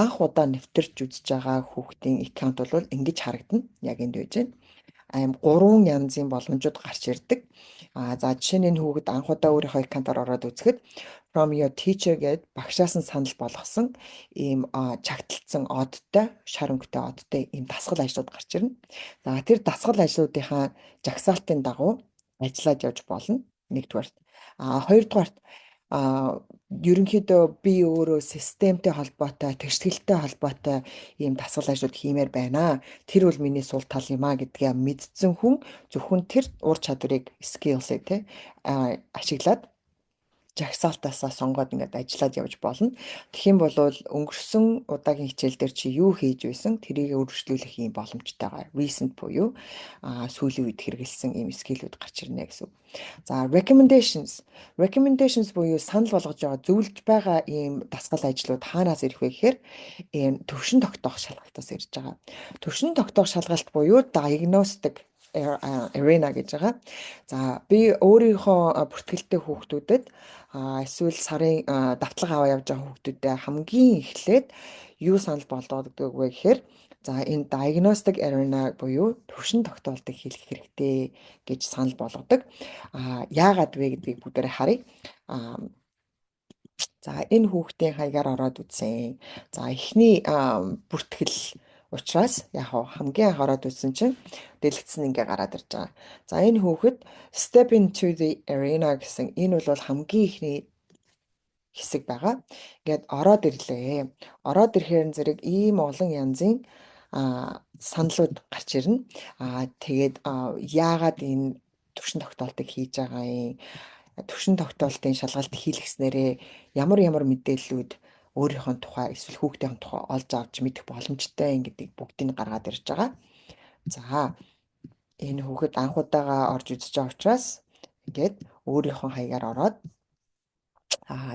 Анх удаа нэвтэрч үзэж байгаа хүүхдийн account бол ингэж харагдана. Яг энд байж байна. Аим гурван янзын боломжууд гарч ирдэг. А за, жишээ нь энэ хүүхэд анх удаа өөрийнхөө account аар ороод үзэхэд "From your teacher" гээд багшаас нь санал болгосон ийм чагталцсан одтой, шар өнгөтэй одтой ийм дасгал ажлууд гарч ирнэ. За, тэр дасгал ажлуудынхаа жагсаалтын дагуу ажиллаад явж болно. Нэгдүгээрт. А хоёрдугаарт, ерөнхийдөө би өөрөө системтэй холбоотой, тэгшгэлтэй холбоотой ийм дасгал ажлууд хиймээр байна. Тэр бол миний сул тал юм а гэдгээ мэдсэн хүн зөвхөн тэр ур чадварыг, skills-ыг те ашиглаад жагсаалтаасаа сонгоод ингээд ажиллаад явж болно. Тэгэх юм бол өнгөрсөн удаагийн хичээл дээр чи юу хийж байсан, тэрийг өргөжлүүлэх юм боломжтойгоор recent буюу сүүлийн үед хэрэгэлсэн ийм skill үүд гарч ирнэ гэсэн үг. За, recommendations. Recommendations буюу санал болгож байгаа, зөвлөж байгаа ийм дасгал ажлууд хаанаас ирэх вэ гэхээр ийм төвшин тогтоох шалгалтаас ирж байгаа. Төвшин тогтоох шалгалт буюу diagnostic arena гэж байгаа. За, би өөрийнхөө бүртгэлтэй хүүхдүүдэд эсвэл сарын давтлага аваа явж байгаа хүүхдүүдэд хамгийн эхлээд юу санал болгодог вэ гэхээр за, энэ diagnostic arena буюу төвшин тогтоолтыг хийх хэрэгтэй гэж санал болгодог. А яагаад вэ гэдгийг бүгдээрээ харъя. За, энэ хүүхдийн хаягаар ороод үзсэн. За, эхний бүртгэл учраас яг хамгийн анх ороод үзсэн чинь дэлгэцэн ингээ гараад ирж байгаа. За, энэ хүүхэд "Step into the arena" гэсэн энэ бол хамгийн эхний хэсэг байгаа. Ингээд ороод ирлээ. Ороод ирэхээр зэрэг ийм олон янзын саналууд гарч ирнэ. Тэгээд яагаад энэ төвшин тогтоолтыг хийж байгаа юм? Төвшин тогтоолтын шалгалт хийлгэснээрээ ямар ямар мэдээллүүд өөрийнхөө тухай эсвэл хүүхдийн тухай олж авч мэдэх боломжтой юм гэдгийг бүгдийг гаргаад ирж байгаа. За, энэ хүүхэд анх удаага орж үзэж байгаа учраас ингээд өөрийнхөө хаягаар ороод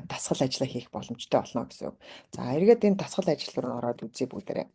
дасгал ажлаа хийх боломжтой болно гэсэн үг. За, эргээд энэ дасгал ажил руу ороод үзье бүгдээрээ.